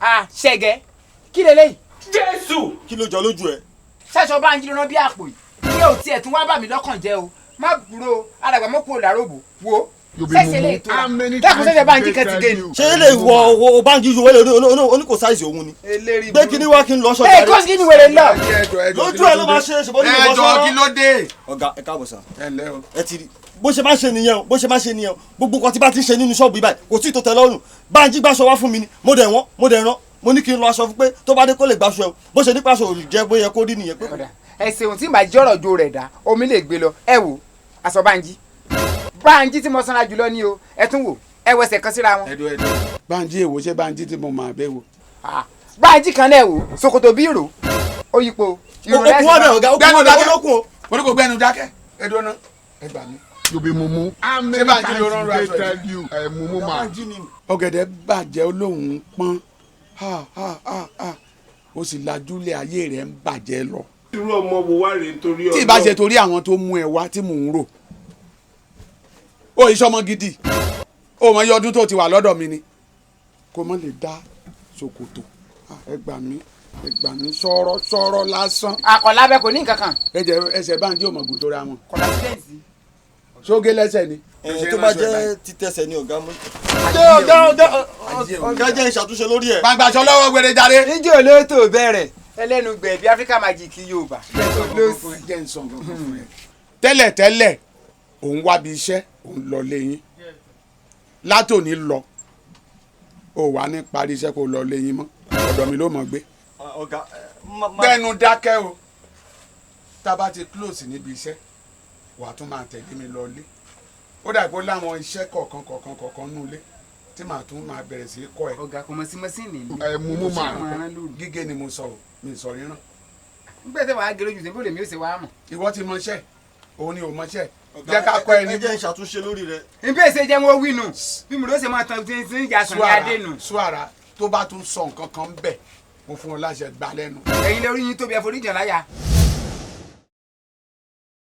Ah, ṣẹ̀gẹ́, kí leléyìí? Jésù. Kí ló jọ lójú ẹ? Ṣaṣọ Bánjí ló rán bí àpò yìí. Ilé ò tiẹ̀ tún wá bà mí lọ́kàn jẹ́ o. Má búrò alàgbà mọ́ kúrò láròbó wo. Ṣẹ̀ṣẹ̀ lè tó ra dákun, ṣẹ̀ṣẹ̀ Bánjí kan ti gé ni. Ṣé ilé ìwọ owó Bánjí ju wọlé oní kò size òun ni? Eléri. Gbé kíní wá kí n lọ sọ. Ẹ kó sí kí ni wèrè lọ. Lójú ẹ ló máa ṣe ṣùgbọ́n ní ìwọ Ẹjọ́, kí ló dé? Ọ̀gá, ẹ káàbọ̀ sà. Ẹ ǹlẹ́ o. Ẹ ti rí bó ṣe máa ṣe nìyẹn o, bó ṣe máa ṣe nìyẹn o. Gbogbo nǹkan tí bá ti ń ṣe nínú ṣọ́ọ̀bù yìí báyìí, kò tí ì tó tẹ́ lọ́rùn. Bánjí gbàṣọ wá fún mi ni, mo dẹ̀ wọ́n, mo dẹ̀ rán, mo ní kí n lọ aṣọ fún pé tó bá dé kó lè gbàṣọ ẹ o. Bó ṣe nípa aṣọ òrì jẹ́ bóyá kó rí nìyẹn pé. Ẹ ṣeun. Tí màá jọ̀rọ̀ jo rẹ̀ dá omi lè gbé lọ. Ẹ wò aṣọ Bánjí, Bánjí tí mo sanra jùlọ ní o. Ẹ tún wò, ẹ wẹsẹ̀ kan síra wọn. Ẹdùn ẹdùn, Bánjí èwo? Ṣé Bánjí tí mo máa bẹ́ wo? Bánjí kan náà, wò ṣòkòtò bí ìró ó yípo. Okun wà bẹ́ẹ̀, ọ̀gá, okun wà bẹ́ẹ̀, olókun o. Mo ní kò gbẹ́nu dákẹ́. Ẹdùn náà, ẹ gbà mí. You be mumu. How many Ṣé Bánjí ló times rán did they aṣọ yìí? tell you? Mumu man. Ọ̀gẹ̀dẹ̀ bàjẹ́, olóhùn pọ́n. Ha ha ha ha, ó sì lajúlẹ̀, ayé rẹ̀ ń bàjẹ́ lọ. Irú ọmọ wo wá rèé torí? Tí ì bá ṣe torí àwọn tó mú ẹ wá tí mò ń rò ó, iṣẹ́ ọmọ gidi, ó mọ iye ọdún tó ti wà lọ́dọ̀ mi ni kó mọ̀ lè dá ṣòkòtò. Ah, ẹ gbà mí, ẹ gbà mí, sọ̀rọ̀ sọ̀rọ̀ lásán. Àkọlábẹ kò ní nǹkan kan. Ẹsẹ̀ ẹsẹ̀ Bánjí ò mọ̀ gùn tó ra wọn. Kọlá sílẹ̀ǹsì. Ṣógé lẹ́sẹ̀ ni. Ẹ tó bá jẹ́ títẹsẹ̀ ni ọ̀gá mú. Ṣé ọ̀gá, ọ̀gá, ọ̀gá, jẹ́ ìṣàtúnṣe lórí ẹ̀. Gbàgbàsọ lọ́wọ́ gbèrè jáde. Níjẹ́ olóòótọ́ bẹ̀rẹ̀ ẹlẹ́nu gbẹ̀bí Africa Magic Yorùbá. Jẹ́ ń sọ nǹkan kan fún ẹ. Tẹ́lẹ̀ tẹ́lẹ̀, òun wábi iṣẹ́, òun lọ léyìn. Látòní lọ, ó wà ní parí iṣẹ́ kó lọ léyìn mọ́, ọ̀dọ̀ mi ló mọ̀ gbé. Ọ̀gá. Gbẹ́nu dákẹ́ o. Tá a bá ti close níbi iṣẹ́, wàá tún máa tẹ̀lé mi lọ lé. Ó dà pé láwọn iṣẹ́ kọ̀ọ̀kan kọ̀ọ̀kan kọ̀ọ̀kan nù lé tí màá tún máa bẹ̀rẹ̀ sí í kọ́ ẹ. Ọ̀gá, kò mọ̀ sí mọ́sìnì ni. Ẹ mumu man. Gígé ni mo sọ o, mi sọ rírán. Nígbà tí wàá gẹrẹ ojú sí bó lèmi ó ṣe wàá mọ̀. Ìwọ ti mọṣẹ́, òun ni ò mọṣẹ́. Jẹ́ ká kọ́ ẹ ní. Ẹ jẹ́ ìṣàtúnṣe lórí rẹ̀. Nbí èsè jẹ́ wọn wí nù bí mo ló ṣe máa tan tí ń jà sàn ní adé nù. Suara, tó bá tún sọ nǹkan kan bẹ̀, mo fún ọ láṣẹ, gbà lẹ́nu. Ẹ̀yin lórí yín tóbi, ẹ̀fọ́ oríjàn láyà.